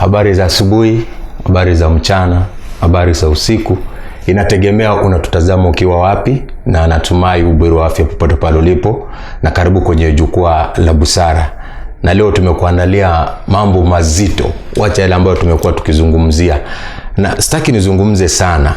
Habari za asubuhi, habari za mchana, habari za usiku, inategemea unatutazama ukiwa wapi, na natumai ubuheri wa afya popote pale ulipo, na karibu kwenye Jukwaa la Busara. Na leo tumekuandalia mambo mazito, wacha yale ambayo tumekuwa tukizungumzia, na sitaki nizungumze sana,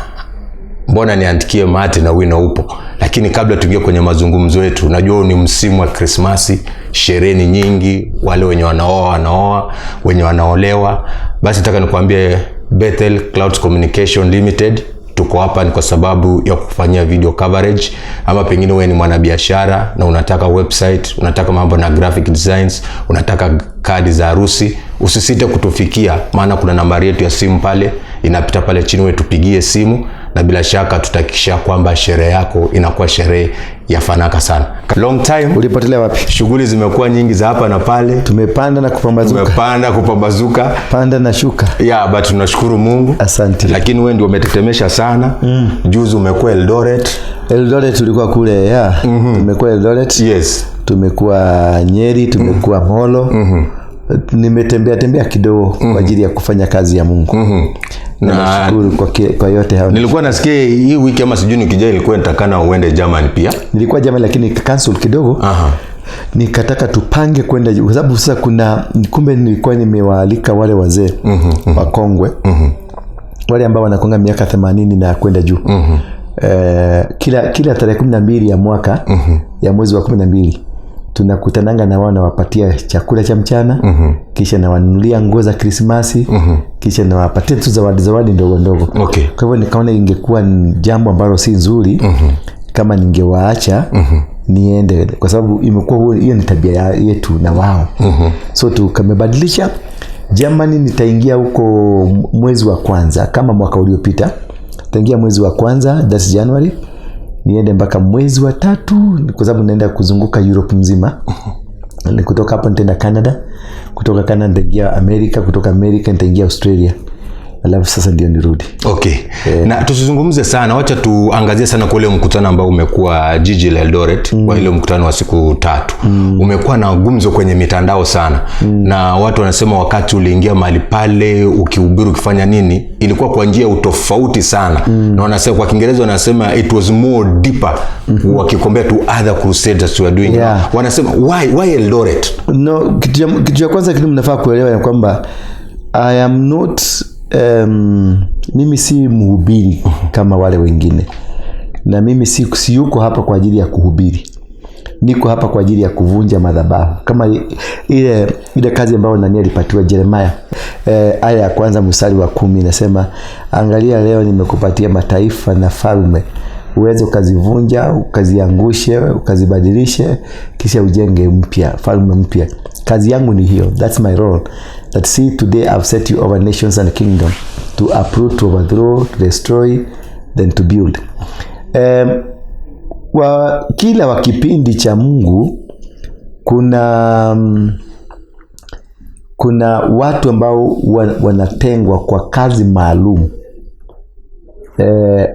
mbona niandikie mate na wino upo. Lakini kabla tuingie kwenye mazungumzo yetu, najua huu ni msimu wa Krismasi, sherehe ni nyingi, wale wenye wanaoa wanaoa, wenye wanaolewa. Basi nataka nikwambie Bethel Clouds Communication Limited tuko hapa ni kwa sababu ya kufanyia video coverage, ama pengine wewe ni mwanabiashara na unataka website, unataka mambo na graphic designs, unataka kadi za harusi, usisite kutufikia, maana kuna nambari yetu ya simu pale inapita pale chini, wewe tupigie simu na bila shaka tutahakikisha kwamba sherehe yako inakuwa sherehe ya fanaka sana. Long time. Ulipotelea wapi? Shughuli zimekuwa nyingi za hapa na pale. Tumepanda na kupambazuka. Tumepanda kupambazuka. Panda na shuka. Yeah, but tunashukuru Mungu. Asante. Lakini wewe ndio umetetemesha sana. Juzi umekuwa Eldoret. Eldoret tulikuwa kule ya. Tumekuwa Eldoret. Yes. Tumekuwa Nyeri, tumekuwa Molo. Nimetembea tembea kidogo kwa ajili ya kufanya kazi ya Mungu. Na nashukuru kwa yote hayo. Nilikuwa nasikia hii wiki ama sijui nikija ilikuwa nitakana uende Germany pia. Nilikuwa Germany lakini cancel kidogo. Nikataka tupange kwenda kwa sababu sasa kuna kumbe nilikuwa nimewaalika wale wazee wakongwe. Wale ambao wanakonga miaka 80 na kwenda juu. Kila tarehe 12 ya mwaka ya mwezi wa 12 tunakutananga na wao, nawapatia chakula cha mchana, kisha nawanunulia nguo za Krismasi, kisha nawapatia tu zawadi zawadi ndogo ndogo. Kwa hivyo nikaona ingekuwa jambo ambalo si nzuri kama ningewaacha niende, kwa sababu imekuwa hiyo ni tabia yetu na wao. So tukamebadilisha. Germany nitaingia huko mwezi wa kwanza kama mwaka uliopita. Nitaingia mwezi wa kwanza, that's January. Niende mpaka mwezi wa tatu kwa sababu naenda kuzunguka Europe mzima. Kutoka hapo nitaenda Canada, kutoka Canada nitaingia America, kutoka America nitaingia Australia. Alafu sasa ndio nirudi. Okay. Na tusizungumze sana, wacha tuangazie sana kwa ule mkutano ambao umekuwa jiji la Eldoret, kwa ile mkutano wa siku 3. Umekuwa na gumzo kwenye mitandao sana. Na watu wanasema wakati uliingia mahali pale ukihubiri ukifanya nini, ilikuwa kwa njia utofauti sana. Na wanasema kwa Kiingereza wanasema it was more deeper wakicompare to other crusades you are doing. Wanasema why Eldoret? No, kitu cha kwanza kitu mnafaa kuelewa ni kwamba I am not mimi si mhubiri kama wale wengine, na mimi si yuko hapa kwa ajili ya kuhubiri. Niko hapa kwa ajili ya kuvunja madhabahu, kama ile kazi ambayo nani alipatiwa Jeremiah. Aya ya kwanza mstari wa 10 inasema, angalia leo nimekupatia mataifa na falme, uweze ukazivunja, ukaziangushe, ukazibadilishe, kisha ujenge mpya, falme mpya. Kazi yangu ni hiyo. That's my role. That see today I've set you over nations and kingdom, to uproot, to overthrow, to destroy, then to build. Wa kila wa kipindi cha Mungu kuna watu ambao wanatengwa kwa kazi maalum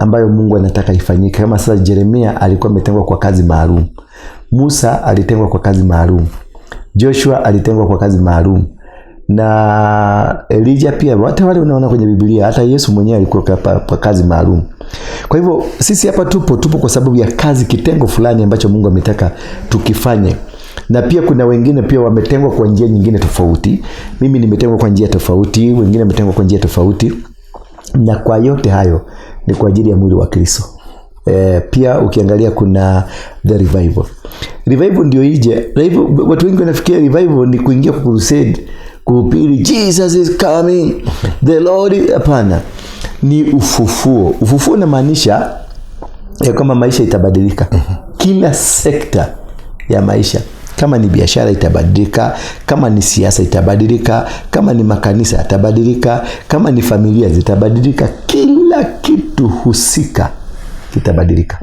ambayo Mungu anataka ifanyike. Kama sasa Jeremia alikuwa ametengwa kwa kazi maalum, Musa alitengwa kwa kazi maalum, Joshua alitengwa kwa kazi maalum, na Elijah pia. Wote wale unaona kwenye Biblia, hata Yesu mwenyewe alikuwa kwa kazi maalum. Kwa hivyo sisi hapa tupo kwa sababu ya kazi, kitengo fulani ambacho Mungu ametaka tukifanye. Na pia kuna wengine pia wametengwa kwa njia nyingine tofauti. Mimi nimetengwa kwa njia tofauti, wengine wametengwa kwa njia tofauti. Na kwa yote hayo ni kwa ajili ya mwili wa Kristo. Pia ukiangalia kuna the revival. Revival ndio ije. Revival, watu wengi wanafikiria revival ni kuingia kwa crusade, kuhubiri Jesus is coming, the Lord is-, hapana. Ni ufufuo. Ufufuo inamaanisha ya kwamba maisha itabadilika. Kila sekta ya maisha. Kama ni biashara itabadilika, kama ni siasa itabadilika, kama ni makanisa yatabadilika, kama ni familia zitabadilika, kila kitu husika kitabadilika.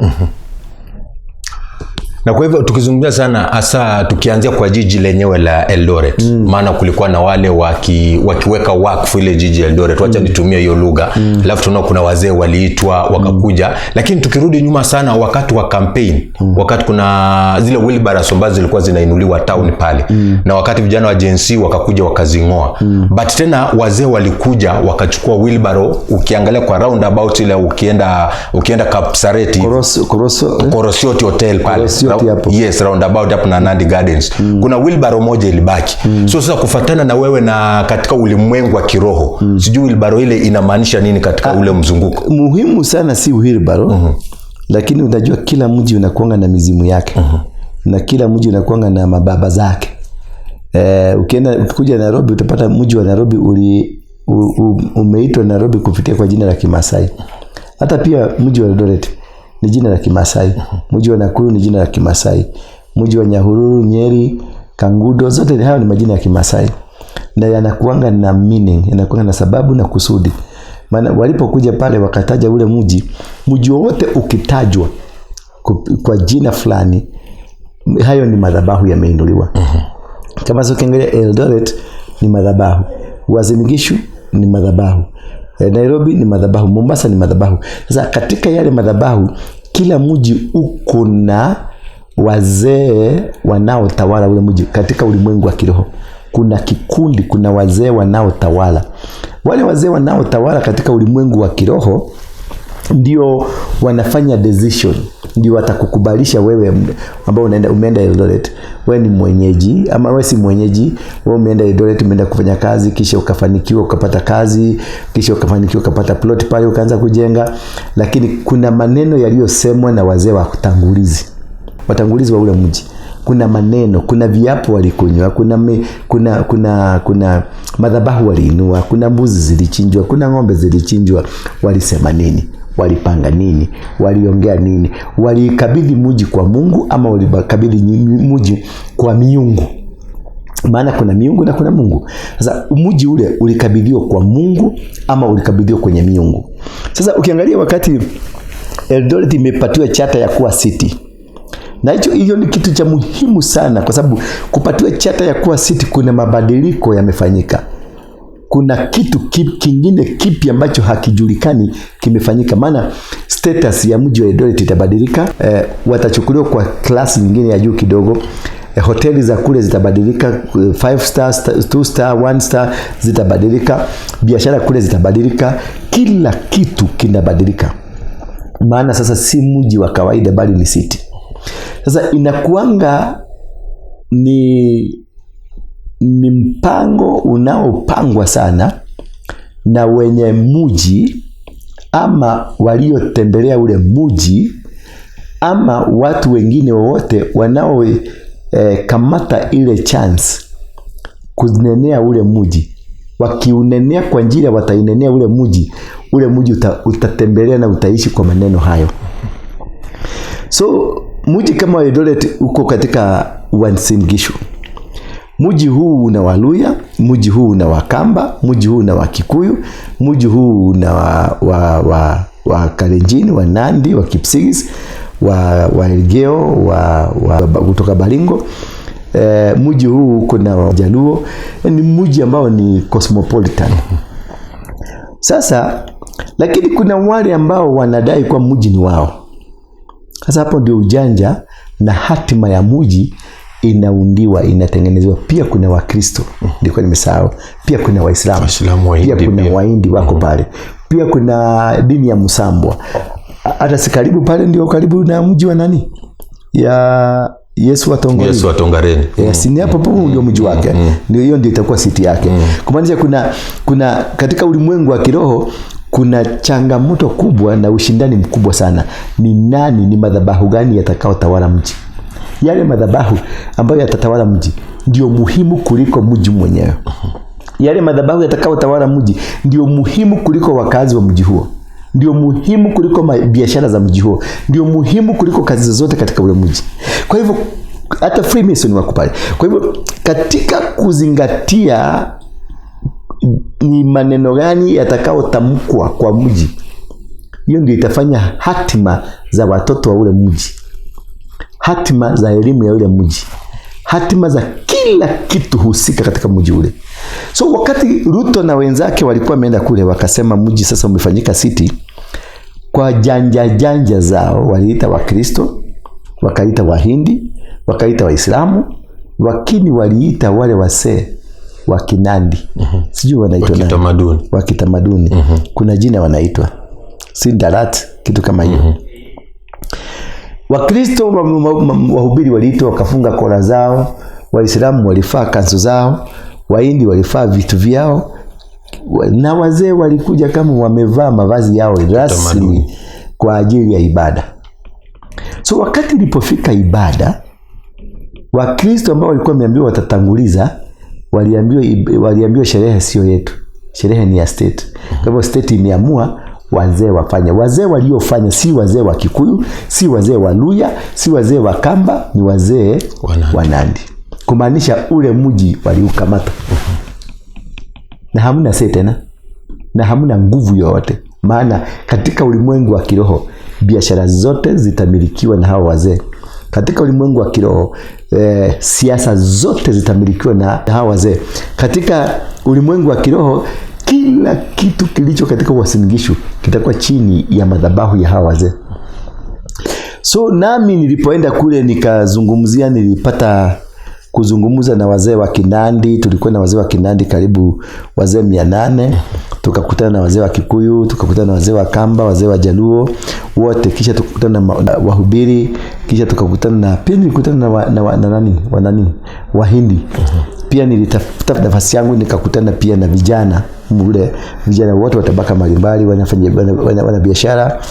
Na kwa hivyo tukizungumzia sana hasa tukianzia kwa jiji lenyewe la Eldoret, maana kulikuwa na wale wakiweka wakfu ile jiji Eldoret, wacha nitumie hiyo lugha, alafu tunaona kuna wazee waliitwa wakakuja. Lakini tukirudi nyuma sana wakati wa campaign, wakati kuna zile wheelbarrows ambazo zilikuwa zinainuliwa town pale, na wakati vijana wa Gen Z wakakuja wakazing'oa, but tena wazee walikuja wakachukua wheelbarrow. Ukiangalia kwa roundabout ile ukienda Kapseret, Koroso, eh? Korosioti Hotel pale. Korosioti hapo. Yes, roundabout hapo na Nandi Gardens. Kuna wheelbarrow moja ilibaki. So sasa kufatana na wewe na katika ulimwengu wa kiroho, sijui wheelbarrow ile inamaanisha nini katika ule mzunguko? Muhimu sana si wheelbarrow, lakini unajua kila mji unakuanga na mizimu yake, na kila mji unakuanga na mababa zake. Ukikuja Nairobi utapata mji wa Nairobi umeitwa Nairobi kupitia kwa jina la Kimasai. Hata pia mji wa Eldoret ni jina la Kimasai. Mji wa Nakuru ni jina la Kimasai. Mji wa Nyahururu, Nyeri, Kangudo, zote hayo ni majina ya Kimasai. Na yanakuanga na meaning, yanakuanga na sababu na kusudi. Maana walipokuja pale wakataja ule mji, mji wowote ukitajwa kwa jina fulani, hayo ni madhabahu yameinuliwa. Kama sio, ukiangalia Eldoret ni madhabahu, Uasin Gishu ni madhabahu, Nairobi ni madhabahu, Mombasa ni madhabahu. Sasa katika yale madhabahu, kila mji uko na wazee wanaotawala ule mji. Katika ulimwengu wa kiroho kuna kikundi, kuna wazee wanaotawala. Wale wazee wanaotawala katika ulimwengu wa kiroho ndio wanafanya decision, ndio watakukubalisha wewe ambao umeenda Eldoret, wewe ni mwenyeji ama wewe si mwenyeji. Wewe umeenda Eldoret, umeenda kufanya kazi, kisha ukafanikiwa ukapata kazi, kisha ukafanikiwa ukapata plot pale ukaanza kujenga. Lakini kuna maneno yaliyosemwa na wazee wa watangulizi, watangulizi wa ule mji. Kuna maneno, kuna viapo walikunywa, kuna madhabahu waliinua, kuna mbuzi zilichinjwa, kuna ng'ombe zilichinjwa. Walisema nini? Walipanga nini? Waliongea nini? Walikabidhi mji kwa Mungu ama walikabidhi mji kwa miungu? Maana kuna miungu na kuna Mungu. Sasa mji ule ulikabidhiwa kwa Mungu ama ulikabidhiwa kwenye miungu? Sasa ukiangalia wakati Eldoret imepatiwa chata ya kuwa city, na hiyo ni kitu cha muhimu sana, kwa sababu kupatiwa chata ya kuwa city, kuna mabadiliko yamefanyika. Kuna kitu kingine kipi ambacho hakijulikani kimefanyika. Maana status ya mji wa Eldoret itabadilika, watachukuliwa kwa class nyingine ya juu kidogo. Hoteli za kule zitabadilika, 5 star, 2 star, 1 star zitabadilika, biashara kule zitabadilika, kila kitu kinabadilika. Maana sasa si mji wa kawaida bali ni city. Sasa inakuanga ni mpango unaopangwa sana na wenye mji ama waliotembelea ule mji ama watu wengine wowote wanao kamata ile chance kunenea ule mji. Wakiunenea kwa njia watainenea ule mji, ule mji utatembelea na utaishi kwa maneno hayo. So mji kama Eldoret uko katika Uasin Gishu. Mji huu una Waluya, mji huu una Wakamba, mji huu una Wakikuyu, mji huu una wa Kalenjin, wa Nandi, wa Kipsigis, wa Elgeyo, wa kutoka Baringo. Mji huu uko na Wajaluo. Ni mji ambao ni cosmopolitan. Sasa lakini kuna wale ambao wanadai kwa mji ni wao. Sasa hapo ndio ujanja na hatima ya mji inaundiwa, inatengenezewa. Pia kuna Wakristo, nilikuwa nimesahau. Pia kuna Waislamu, Waislamu, Wahindi pia kuna pia. Wahindi wako pale. Pia kuna dini ya Msambwa. Hata si karibu pale, ndio karibu na mji wa nani? Ya Yesu wa Tongoreni. Yesu wa Tongareni. Yes, ni hapo hapo ndio mji wake. Ndio hiyo ndio itakuwa city yake. Kumaanisha kuna katika ulimwengu wa kiroho kuna changamoto kubwa na ushindani mkubwa sana. Ni nani, ni madhabahu gani yatakaotawala mji? Yale madhabahu ambayo yatatawala mji ndio muhimu kuliko mji mwenyewe. Yale madhabahu yatakaotawala mji ndio muhimu kuliko wakazi wa mji huo. Ndio muhimu kuliko biashara za mji huo. Ndio muhimu kuliko kazi zozote katika ule mji. Kwa hivyo hata Freemason wako pale. Kwa hivyo katika kuzingatia ni maneno gani yatakayotamkwa kwa mji, hiyo ndio itafanya hatima za watoto wa ule mji. Hatima za elimu ya ule mji, hatima za kila kitu husika katika mji ule. So wakati Ruto na wenzake walikuwa wameenda kule, wakasema mji sasa umefanyika city, kwa janja janja zao waliita Wakristo, wakaita Wahindi, wakaita Waislamu, lakini waliita wale wasee wa Kinandi. Sijui wanaitwa nani? Kitamaduni. Wa kitamaduni. Kuna jina wanaitwa si Darat, kitu kama hiyo. Wakristo wahubiri waliitwa wakafunga kola zao, Waislamu walifaa kanzu zao, Wahindi walifaa vitu vyao, na wazee walikuja kama wamevaa mavazi yao rasmi kwa ajili ya ibada. So wakati ilipofika ibada, Wakristo ambao walikuwa wameambiwa watatanguliza, waliambiwa sherehe sio yetu, sherehe ni ya state. Kwa hivyo state imeamua wazee wafanye. Wazee waliofanya si wazee wa Kikuyu, si wazee wa Luya, si wazee wa Kamba, ni wazee wa Nandi. Kumaanisha ule mji waliukamata. Na hamna say tena, na hamna nguvu yoyote, maana katika ulimwengu wa kiroho biashara zote zitamilikiwa na hao wazee. Katika ulimwengu wa kiroho siasa zote zitamilikiwa na hao wazee. Katika ulimwengu wa kiroho kila kitu kilicho katika Uasin Gishu kitakuwa chini ya madhabahu ya hawa wazee. So nami nilipoenda kule nikazungumzia, nilipata kuzungumza na wazee wa Kinandi. Tulikuwa na wazee wa Kinandi karibu wazee 800. Tukakutana na wazee wa Kikuyu, tukakutana na wazee wa Kamba, wazee wa Jaluo wote, kisha tukakutana na wahubiri, kisha tukakutana na pia nilikutana na nani Wahindi. Pia nilitafuta nafasi yangu nikakutana pia na vijana mule, vijana wote wa tabaka mbalimbali, wanafanya wana biashara,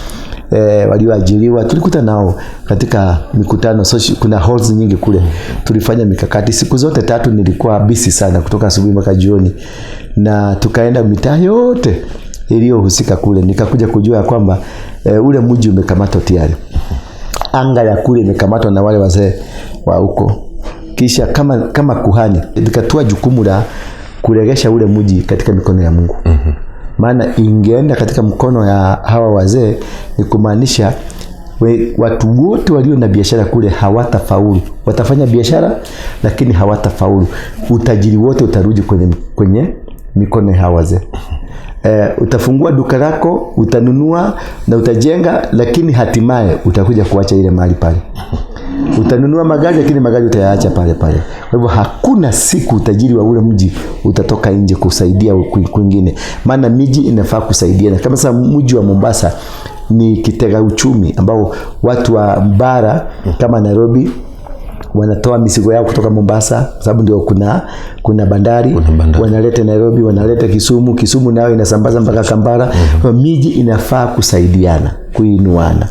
walioajiriwa. Tulikutana nao katika mikutano social, kuna halls nyingi kule. Tulifanya mikakati siku zote tatu, nilikuwa busy sana kutoka asubuhi mpaka jioni, na tukaenda mitaa yote iliyohusika kule. Nikakuja kujua kwamba ule mji umekamatwa tayari, anga ya kule imekamatwa na wale wazee wa huko. Kisha kama kuhani nikatoa jukumu la kuregesha ule mji katika mikono ya Mungu. Maana ingeenda katika mkono ya hawa wazee, ni kumaanisha watu wote walio na biashara kule hawatafaulu. Watafanya biashara lakini hawatafaulu. Utajiri wote utarudi kwenye mikono ya hawa wazee. Utafungua duka lako, utanunua na utajenga, lakini hatimaye utakuja kuacha ile mali pale. Utanunua magari lakini magari utayaacha pale pale. Kwa hivyo hakuna siku utajiri wa ule mji utatoka nje kusaidia kwingine. Maana miji inafaa kusaidiana. Kama sasa mji wa Mombasa ni kitega uchumi ambao watu wa bara kama Nairobi wanatoa mizigo yao kutoka Mombasa, sababu ndio kuna bandari, wanaleta Nairobi, wanaleta Kisumu, Kisumu nayo inasambaza mpaka Kampala. Kwa miji inafaa kusaidiana, kuinuana.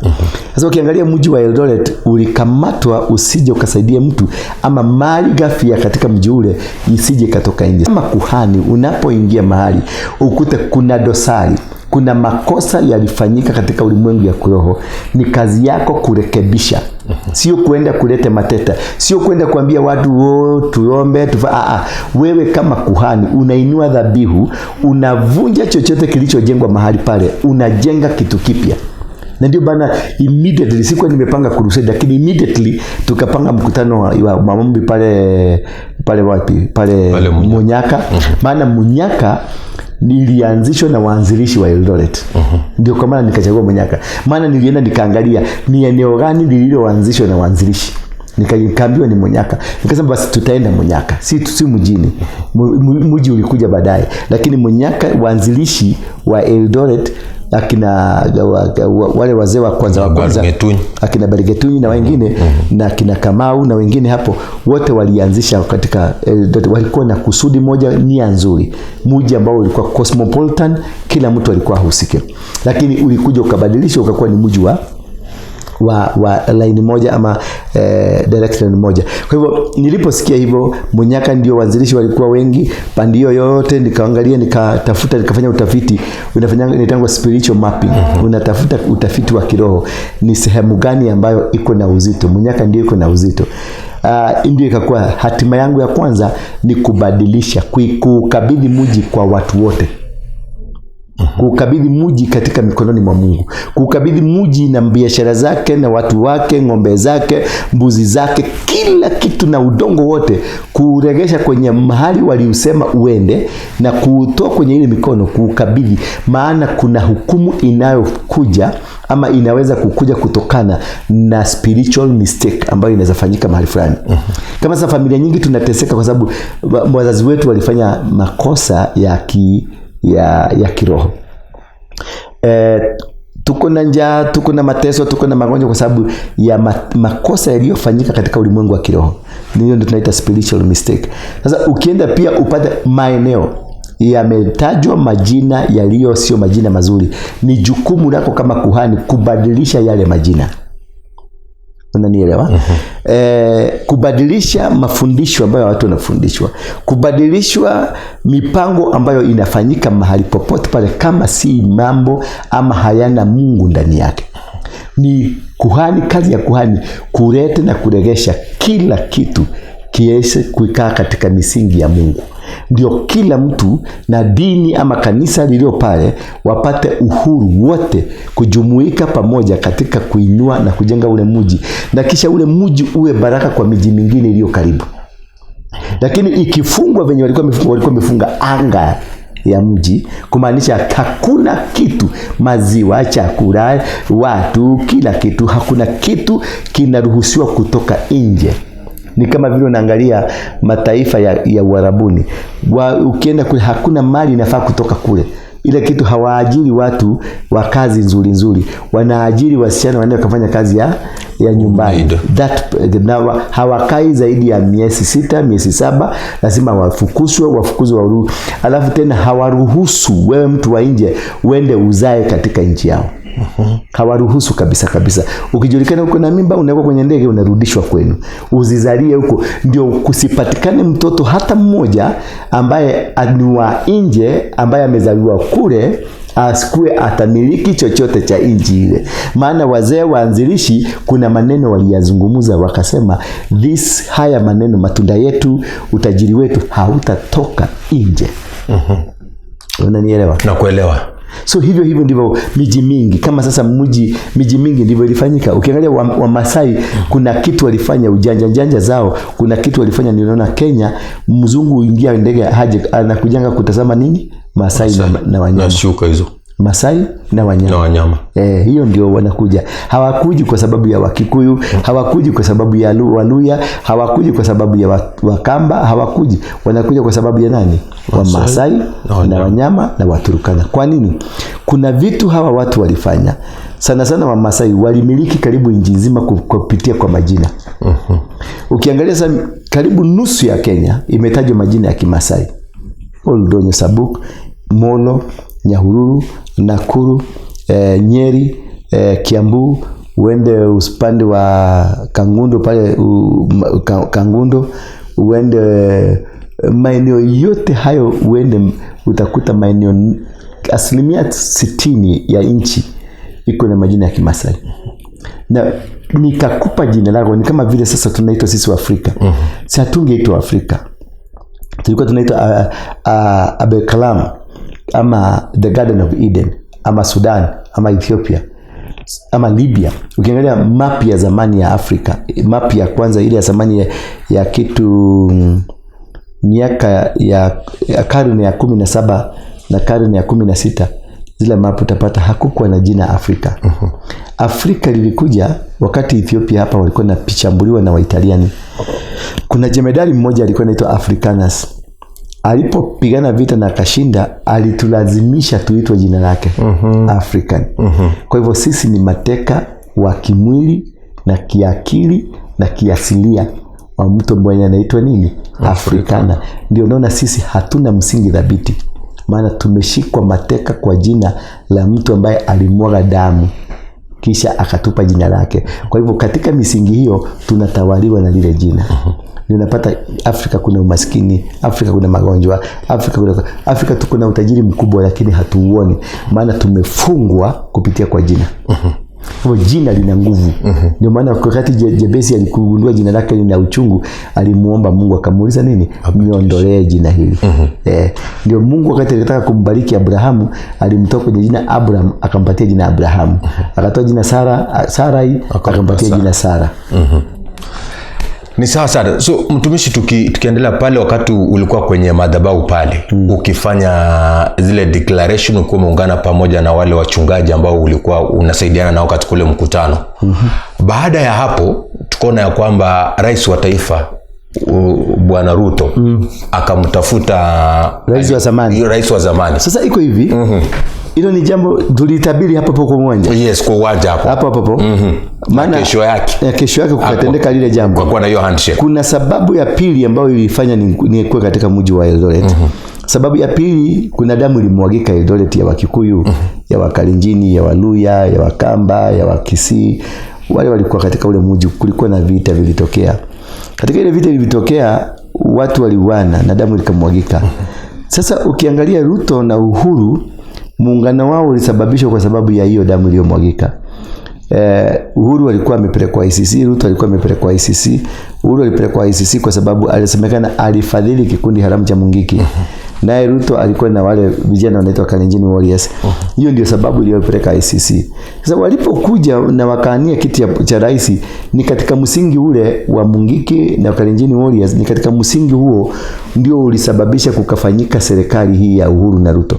Sasa ukiangalia mji wa Eldoret ulikamatwa usije ukasaidia mtu ama mali ghafi katika mji ule isije katoka nje. Kama kuhani unapoingia mahali ukute kuna dosari, kuna makosa yalifanyika katika ulimwengu ya kiroho, ni kazi yako kurekebisha. Sio kuenda kuleta mateta, sio kuenda kuambia watu tuombe Wewe kama kuhani unainua dhabihu, unavunja chochote kilichojengwa mahali pale, unajenga kitu kipya. Na ndio bana, immediately sikuwa nimepanga crusade, lakini immediately tukapanga mkutano wa maombi pale wapi? Pale Munyaka. Maana Munyaka nilianzishwa na waanzilishi wa Eldoret. Ndio kwa maana nikachagua Munyaka. Maana nilienda nikaangalia ni eneo gani lililoanzishwa na waanzilishi. Nikaambiwa ni Munyaka. Nikasema basi tutaenda Munyaka. Si mjini. Mji ulikuja baadaye. Lakini Munyaka waanzilishi wa Eldoret akina wale wazee wa kwanza akina Barigetunyi na wengine na akina Kamau na wengine hapo, wote walianzisha katika Eldoret. Walikuwa na kusudi moja, nia nzuri, mji ambao ulikuwa cosmopolitan, kila mtu alikuwa husike, lakini ulikuja ukabadilishwa ukakuwa ni mji wa line moja ama direction moja. Kwa hivyo niliposikia hivyo Munyaka ndio waanzilishi walikuwa wengi pande hiyo yote, nikaangalia, nikatafuta, nikafanya utafiti. Unafanya inaitwa spiritual mapping. Unatafuta utafiti wa kiroho, ni sehemu gani ambayo iko na uzito. Munyaka ndio iko na uzito. Ndio ikakuwa hatima yangu ya kwanza ni kubadilisha, kukabidhi mji kwa watu wote. Kuukabidhi mji katika mikononi mwa Mungu, kuukabidhi mji na biashara zake na watu wake, ng'ombe zake, mbuzi zake, kila kitu na udongo wote, kuuregesha kwenye mahali waliusema uende na kuutoa kwenye ile mikono, kuukabidhi. Maana kuna hukumu inayokuja ama inaweza kukuja kutokana na spiritual mistake ambayo inaweza fanyika mahali fulani. Kama sasa familia nyingi tunateseka kwa sababu wazazi wetu walifanya makosa ya kiroho. Tuko na njaa, tuko na mateso, tuko na magonjwa kwa sababu ya makosa yaliyofanyika katika ulimwengu wa kiroho. Hiyo ndio tunaita spiritual mistake. Sasa ukienda pia upate maeneo yametajwa majina yaliyo sio majina mazuri, ni jukumu lako kama kuhani kubadilisha yale majina. Unanielewa? Kubadilisha mafundisho ambayo watu wanafundishwa, kubadilishwa mipango ambayo inafanyika mahali popote pale, kama si mambo ama hayana Mungu ndani yake. Ni kuhani, kazi ya kuhani kuleta na kuregesha kila kitu kiweze kuikaa katika misingi ya Mungu, ndio kila mtu na dini ama kanisa lililo pale wapate uhuru wote kujumuika pamoja katika kuinua na kujenga ule mji, na kisha ule mji uwe baraka kwa miji mingine iliyo karibu. Lakini ikifungwa venye walikuwa wamefunga anga ya mji, kumaanisha hakuna kitu, maziwa, chakula, watu, kila kitu, hakuna kitu kinaruhusiwa kutoka nje. Ni kama vile unaangalia mataifa ya Uarabuni. Ukienda kule hakuna mali inafaa kutoka kule. Ile kitu hawaajiri watu wa kazi nzuri nzuri. Wanaajiri wasichana waende wakafanya kazi ya nyumbani. That hawakai zaidi ya miezi 6, miezi 7, lazima wafukuzwe warudi. Alafu tena hawaruhusu wewe mtu wa nje uende uzae katika nchi yao. Hawaruhusu kabisa kabisa. Ukijulikana uko na mimba, unawekwa kwenye ndege, unarudishwa kwenu. Uzizalie huko, ndio kusipatikane mtoto hata mmoja ambaye ni wa nje, ambaye amezaliwa kule, asikue atamiliki chochote cha nchi ile. Maana wazee waanzilishi kuna maneno waliyazungumza, wakasema this, haya maneno, matunda yetu, utajiri wetu hautatoka nje. Unanielewa? Nakuelewa. So hivyo hivyo ndivyo miji mingi, kama sasa miji mingi ndivyo ilifanyika. Ukiangalia wa Masai kuna kitu walifanya ujanja janja zao, kuna kitu walifanya. Niliona Kenya mzungu ingia ndege haje anakujanga kutazama nini? Masai na wanyama. Na shuka hizo. Masai na wanyama. Na wanyama. Hiyo ndio wanakuja. Hawakuji kwa sababu ya Wakikuyu, hawakuji kwa sababu ya Waluya, hawakuji kwa sababu ya Wakamba, hawakuji. Wanakuja kwa sababu ya nani? Wa Masai na wanyama na Waturkana. Kwa nini? Kuna vitu hawa watu walifanya. Sana sana wa Masai walimiliki karibu nchi nzima kupitia kwa majina. Ukiangalia sasa karibu nusu ya Kenya imetajwa majina ya Kimasai. Oldonyo Sabuk, Molo, Nyahururu, Nakuru, Nyeri, Kiambu, uende upande wa Kangundo pale, Kangundo, uende maeneo yote hayo, uende utakuta maeneo 60% ya nchi iko na majina ya Kimasai. Na nikakupa jina lako, ni kama vile sasa tunaitwa sisi wa Afrika. Si hatungeitwa Afrika. Tulikuwa tunaitwa Abekalam, ama the Garden of Eden, ama Sudan, ama Ethiopia, ama Libya. Ukiangalia map ya zamani ya Afrika, map ya kwanza ile ya zamani ya kitu miaka ya karne ya 17 na karne ya 16, zile map utapata hakukuwa na jina Afrika. Afrika lilikuja wakati Ethiopia hapa walikuwa na pichambuliwa na Waitaliani. Kuna jemedari mmoja alikuwa anaitwa Africanus. Alipopigana vita na akashinda, alitulazimisha tuitwe jina lake, African. Kwa hivyo sisi ni mateka wa kimwili na kiakili na kiasilia wa mtu mwenye anaitwa nini? Afrikana. Ndio unaona sisi hatuna msingi thabiti, maana tumeshikwa mateka kwa jina la mtu ambaye alimwaga damu kisha akatupa jina lake. Kwa hivyo katika misingi hiyo tunatawaliwa na lile jina. Unapata Afrika kuna umaskini, Afrika kuna magonjwa, Afrika tuko na utajiri mkubwa lakini hatuuoni, maana tumefungwa kupitia kwa jina. Kwa jina lina nguvu. Ndio maana wakati Jabesi alikugundua jina lake lina uchungu, alimuomba Mungu akamuuliza nini? Niondolee jina hili. Ndio Mungu wakati alitaka kumbariki Abrahamu, alimtoa kwenye jina Abraham akampatia jina Abrahamu. Akatoa jina Sara, Sarai akampatia jina Sara. Ni sawa sana. So mtumishi, tukiendelea pale, wakati ulikuwa kwenye madhabahu pale, ukifanya zile declaration, ulikuwa umeungana pamoja na wale wachungaji ambao ulikuwa unasaidiana nao katika ule mkutano. Baada ya hapo tukaona ya kwamba rais wa taifa Bwana Ruto akamtafuta rais wa zamani. Rais wa zamani. Sasa iko hivi. Hilo ni jambo tulitabiri hapo hapo kwa uwanja. Yes, kwa uwanja hapo. Hapo hapo. Maana kesho yake. Kesho yake kukatendeka lile jambo. Kwa kuwa na hiyo handshake. Kuna sababu ya pili ambayo ilifanya nikuwe katika mji wa Eldoret. Sababu ya pili, kuna damu ilimwagika Eldoret ya Wakikuyu, ya Wakalenjini, ya Waluya, ya Wakamba, ya Wakisii. Wale walikuwa katika ule mji, kulikuwa na vita vilitokea. Katika ile vita ilitokea, watu waliuana na damu ikamwagika. Sasa ukiangalia Ruto na Uhuru, muungano wao ulisababishwa kwa sababu ya hiyo damu iliyomwagika. Uhuru alikuwa amepelekwa ICC, Ruto alikuwa amepelekwa ICC. Uhuru alipelekwa ICC kwa sababu alisemekana alifadhili kikundi haramu cha Mungiki. Naye Ruto alikuwa na wale vijana wanaitwa Kalenjin Warriors. Hiyo ndio sababu iliyopeleka ICC. Sasa walipokuja na wakaania kiti cha rais, ni katika msingi ule wa Mungiki na Kalenjin Warriors, ni katika msingi huo ndio ulisababisha kukafanyika serikali hii ya Uhuru na Ruto.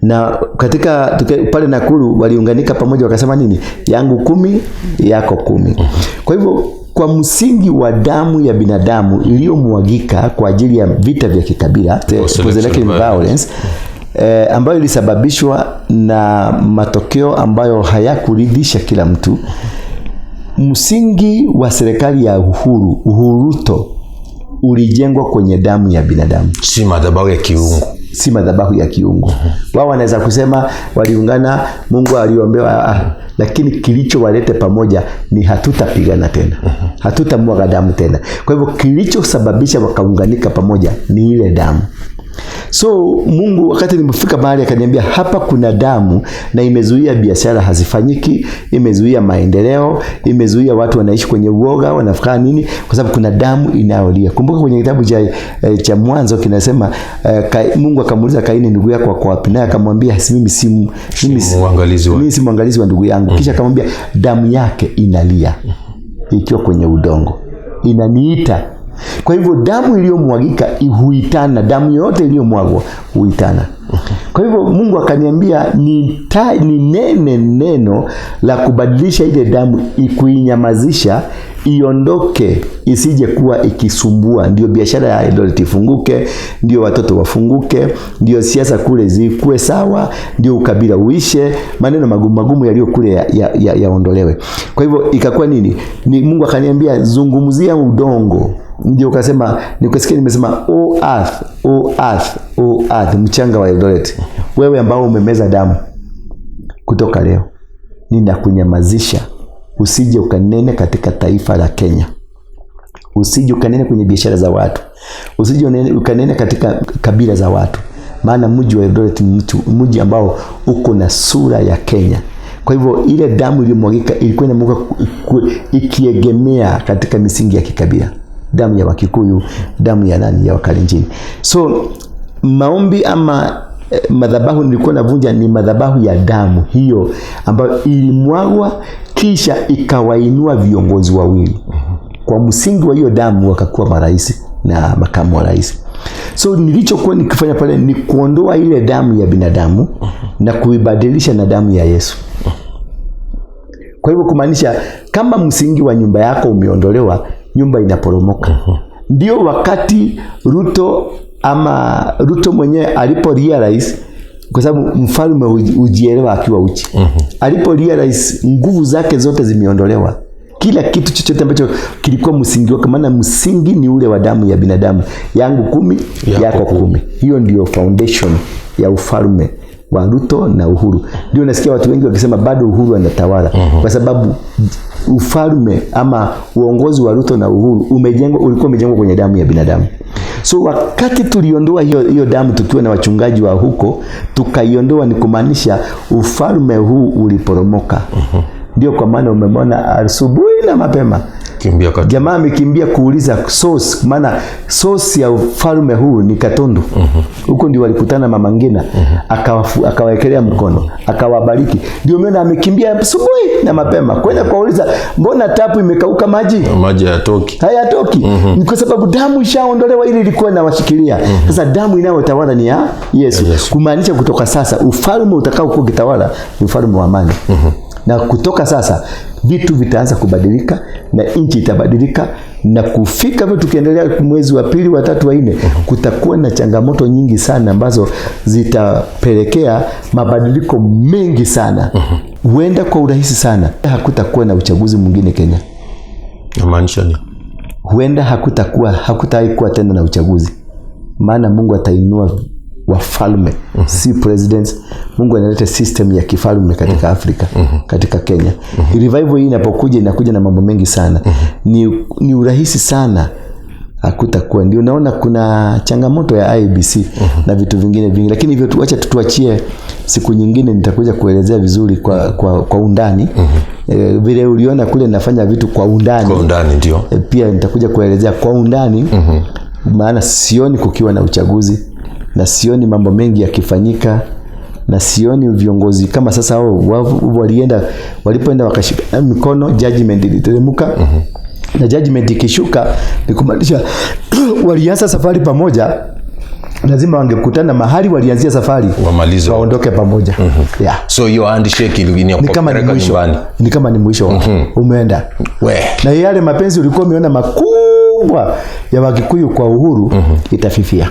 Na katika pale Nakuru waliunganika pamoja wakasema nini? Yangu 10, yako 10. Kwa hivyo kwa msingi wa damu ya binadamu iliyomwagika kwa ajili ya vita vya kikabila, post-election violence, ambayo ilisababishwa na matokeo ambayo hayakuridhisha kila mtu, msingi wa serikali ya Uhuru, Uhuruto, ulijengwa kwenye damu ya binadamu, si madhabahu ya kiungu. Si madhabahu ya kiungu. Wao wanaweza kusema waliungana, Mungu aliombewa, lakini kilichowalete pamoja ni hatutapigana tena. Hatutamwaga damu tena. Kwa hivyo kilichosababisha wakaunganika pamoja ni ile damu. So Mungu wakati nilipofika mahali akaniambia hapa kuna damu na imezuia biashara hazifanyiki, imezuia maendeleo, imezuia watu wanaishi kwenye uoga, wanafanya nini, kwa sababu kuna damu inayolia. Kumbuka kwenye kitabu cha Mwanzo kinasema Mungu akamuuliza Kaini, ndugu yako ako wapi? Naye akamwambia mimi si mwangalizi wa ndugu yangu. Kisha akamwambia damu yake inalia ikiwa kwenye udongo, inaniita. Kwa hivyo damu iliyomwagika huitana, damu yote iliyomwagwa huitana. Kwa hivyo Mungu akaniambia ninene neno la kubadilisha ile damu, ikuinyamazisha, iondoke, isije kuwa ikisumbua. Ndio biashara ya Eldoret ifunguke, ndio watoto wafunguke, ndio siasa kule zikuwe sawa, ndio ukabila uishe, maneno magumu magumu yaliyo kule yaondolewe. Kwa hivyo ikakuwa nini? Ni Mungu akaniambia zungumzia udongo. Ndio ukasema, nikasikia nimesema o earth, o earth, o earth, mchanga wa Eldoret, wewe ambao umemeza damu, kutoka leo ninakunyamazisha, usije ukanene katika taifa la Kenya, usije ukanene kwenye biashara za watu, usije ukanene katika kabila za watu, maana mji wa Eldoret ni mji ambao uko na sura ya Kenya. Kwa hivyo ile damu iliyomwagika ilikuwa inamwagika ikiegemea katika misingi ya kikabila, damu ya Wakikuyu, damu ya nani, ya Wakalenjin. So maombi ama madhabahu nilikuwa navunja ni madhabahu ya damu hiyo ambayo ilimwagwa kisha ikawainua viongozi wawili. Kwa msingi wa hiyo damu wakakuwa marais na makamu wa rais. So nilichokuwa nikifanya pale ni kuondoa ile damu ya binadamu na kuibadilisha na damu ya Yesu. Kwa hivyo kumaanisha kama msingi wa nyumba yako umeondolewa, nyumba inaporomoka. Ndio wakati Ruto ama Ruto mwenyewe alipo realize, kwa sababu mfalme hujielewa akiwa uchi. Alipo realize nguvu zake zote zimeondolewa, kila kitu chochote ambacho kilikuwa msingi wake, maana msingi ni ule wa damu ya binadamu, yangu 10 yako 10. Hiyo ndio foundation ya ufalme wa Ruto na Uhuru. Ndio nasikia watu wengi wakisema bado Uhuru anatawala, kwa sababu ufalme ama uongozi wa Ruto na Uhuru umejengwa, ulikuwa umejengwa kwenye damu ya binadamu. So wakati tuliondoa hiyo damu tukiwa na wachungaji wa huko, tukaiondoa, ni kumaanisha ufalme huu uliporomoka. Ndio kwa maana umemwona asubuhi na mapema Kimbia kati. Jamaa amekimbia kuuliza source, maana source ya ufalme huu ni Katundu. Huko ndio walikutana Mama Ngina, akawawekelea mkono, akawabariki. Ndio maana amekimbia asubuhi na mapema kwenda kuwauliza, mbona tapu imekauka maji? Maji hayatoki. Hayatoki. Ni kwa sababu damu ishaondolewa, ile ilikuwa inawashikilia. Sasa damu inayotawala ni ya Yesu. Yesu. Kumaanisha kutoka sasa ufalme utakao kuwa ukitawala ni ufalme wa amani. Na kutoka sasa vitu vitaanza kubadilika na nchi itabadilika, na kufika hivyo tukiendelea mwezi wa pili, wa tatu, wa nne, kutakuwa na changamoto nyingi sana ambazo zitapelekea mabadiliko mengi sana. Huenda kwa urahisi sana hakutakuwa na uchaguzi mwingine Kenya. Inamaanisha nini? Huenda hakutawahi kuwa tena na uchaguzi, maana Mungu atainua wafalme, si presidents. Mungu analeta system ya kifalme katika Afrika, katika Kenya. Revival hii inapokuja inakuja na mambo mengi sana. Ni urahisi sana hakutakuwa. Ndio naona kuna changamoto ya IEBC na vitu vingine vingi, lakini hivyo acha tutuachie siku nyingine, nitakuja kuelezea vizuri kwa undani. Vile uliona kule nafanya vitu kwa undani. Kwa undani ndio. Pia nitakuja kuelezea kwa undani, maana sioni kukiwa na uchaguzi na sioni mambo mengi yakifanyika na sioni viongozi kama sasa hao walipoenda wakashika mikono, judgment iliteremka. Na judgment ikishuka ni kumaanisha walianza safari pamoja, lazima wangekutana mahali walianzia safari, Wamalize. waondoke pamoja. Yeah. So hiyo handshake ni Ni kama ni kupeleka mwisho, nyumbani. ni kama ni mwisho umeenda. We. Na yale mapenzi ulikuwa umeona makubwa ya Wakikuyu kwa Uhuru itafifia.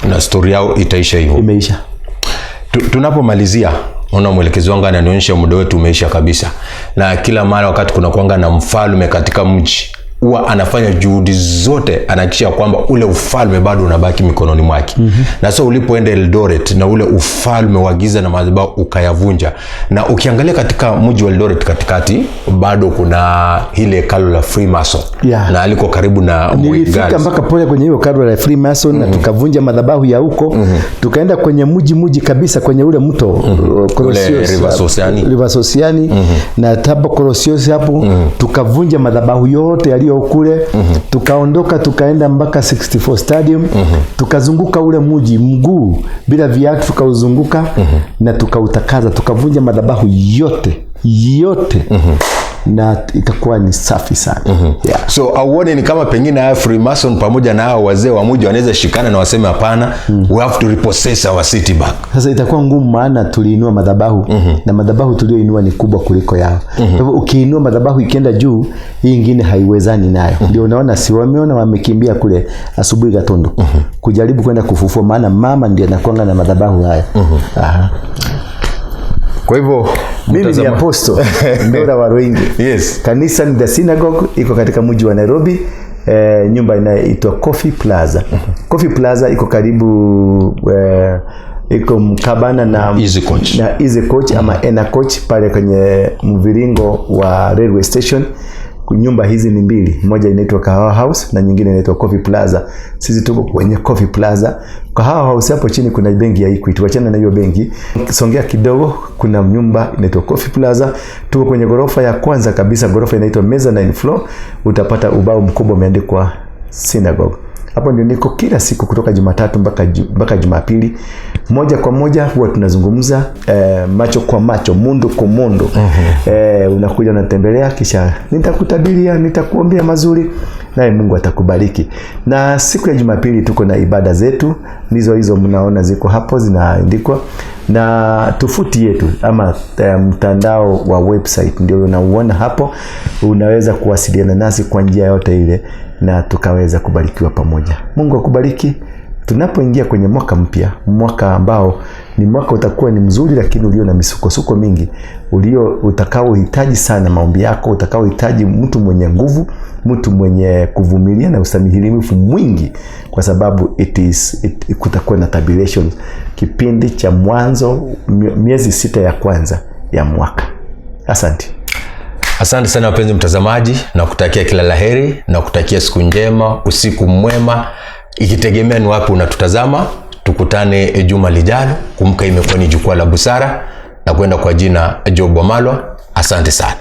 Na story yao itaisha hivyo. Imeisha. Tunapomalizia, naona mwelekezi wangu ananionyesha muda wetu umeisha kabisa. Na kila mara wakati kuna kuanga na mfalme katika mji, huwa anafanya juhudi zote anahakikisha kwamba ule ufalme bado unabaki mikononi mwake. Na so ulipoenda Eldoret na ule ufalme wa giza na madhabahu ukayavunja, na ukiangalia katika mji wa Eldoret katikati bado kuna ile hekalu la Freemason. Yeah. Na aliko karibu na Moi Nilifika Girls. mpaka pole kwenye hiyo hekalu la Freemason na tukavunja madhabahu ya huko. Tukaenda kwenye mji kabisa kwenye ule mto Ule River Sosiani. River Sosiani na Tabo Kolosios hapo. Tukavunja madhabahu yote yaliyo kule. Tukaondoka tukaenda mpaka 64 Stadium. Tukazunguka ule mji mguu bila viatu, tukauzunguka na tukautakaza, tukavunja madhabahu yote yote. Na ikakuwa ni safi sana. Yeah. So auone ni kama pengine haya Freemason pamoja na hao wazee wa mji wanaweza shikana na waseme hapana, we have to repossess our city back. Sasa itakuwa ngumu, maana tuliinua madhabahu na madhabahu tulioinua ni kubwa kuliko yao. Kwa hivyo ukiinua madhabahu ikienda juu, hii ingine haiwezani nayo. Ndio unaona si wameona wamekimbia kule asubuhi Gatundu kujaribu kwenda kufufua, maana mama ndiye anakuanga na madhabahu haya. Aha. Kwa hivyo Mimi ni Apostle Ndura Waruinge. Yes. Kanisa ni The Synagogue, iko katika mji wa Nairobi, nyumba inaitwa Coffee Plaza. Coffee Plaza iko karibu, iko mkabana na Easy Coach. na Easy Coach ama Ena Coach pale kwenye mviringo wa railway station. Nyumba hizi ni mbili, moja inaitwa Kahawa House na nyingine inaitwa Coffee Plaza. Sisi tuko kwenye Coffee Plaza. Kahawa House hapo chini kuna benki ya Equity, wachana na hiyo benki. Songea kidogo kuna nyumba inaitwa Coffee Plaza. Tuko kwenye ghorofa ya kwanza kabisa, ghorofa inaitwa Mezzanine Floor. Utapata ubao mkubwa umeandikwa Synagogue. Hapo ndio niko kila siku kutoka Jumatatu mpaka Jumapili. Moja kwa moja huwa tunazungumza, macho kwa macho, mundu kwa mundu. Unakuja unatembelea, kisha nitakutabiria, nitakuombea mazuri, naye Mungu atakubariki. Na siku ya Jumapili tuko na ibada zetu, ndizo hizo mnaona ziko hapo zinaandikwa. Na tovuti yetu ama mtandao wa website ndio unauona hapo. Unaweza kuwasiliana nasi kwa njia yote ile na tukaweza kubarikiwa pamoja. Mungu akubariki. Tunapoingia kwenye mwaka mpya, mwaka ambao ni mwaka utakuwa ni mzuri lakini ulio na misukosuko mingi, ulio utakaohitaji sana maombi yako, utakaohitaji mtu mwenye nguvu, mtu mwenye kuvumilia na ustahimilivu mwingi, kwa sababu kutakuwa na tribulation kipindi cha mwanzo, miezi 6 ya kwanza ya mwaka. Asante. Asante sana wapenzi mtazamaji, na kutakia kila laheri, na kutakia siku njema, usiku mwema. Ikitegemea ni wapi unatutazama. Tukutane juma lijalo. Kumbuka, imekuwa ni Jukwaa la Busara na kwenda kwa jina Job Wamalwa. Asante sana.